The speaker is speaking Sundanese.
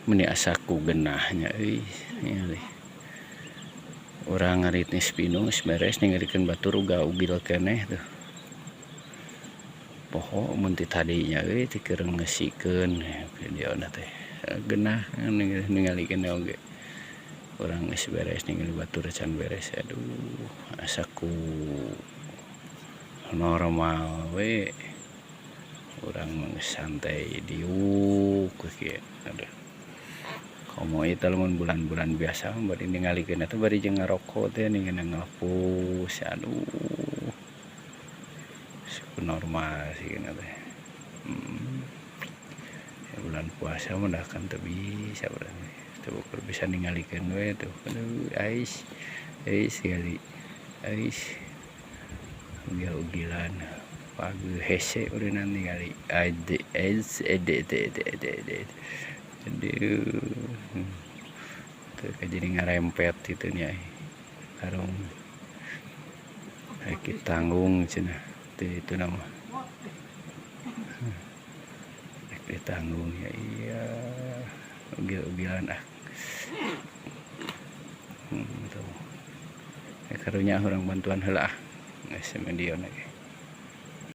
Meni asa ku genah nya euy ningali. Urang ngarit geus pinuh, geus beres, ningalikeun batur uga-ugil keneh tuh. Poho mun ti tadi nya euy ti keur ngeusikeun videona teh. Genah ningalikeun oge. Urang geus beres, ningali batur can beres, aduh, asa ku normal we. Urang mah geus santai diuk we kieu, aduh. Komo ieu teh lamun bulan-bulan biasa mah bari ningalikeun teh bari jeung ngaroko teh ningalikeun ngelepus, aduh. Normal sih teh. Bulan puasa mah dah kan teu bisa berarti. Teu bisa ningalikeun we tuh. Aduh, ais. Ais sekali. Ais. Ugil-ugilan. Pagi hese udah ningali. Ade es ede ede ede ede ede. Aduh. Tuh jadi ngarempet itu nya. Karung. Rek tanggung cenah. Tuh itu nama. Rek ditanggung ya, iya. Ugil-ugilan ah. Tuh. Ya, karunya urang bantuan heula ah. Geus video lagi.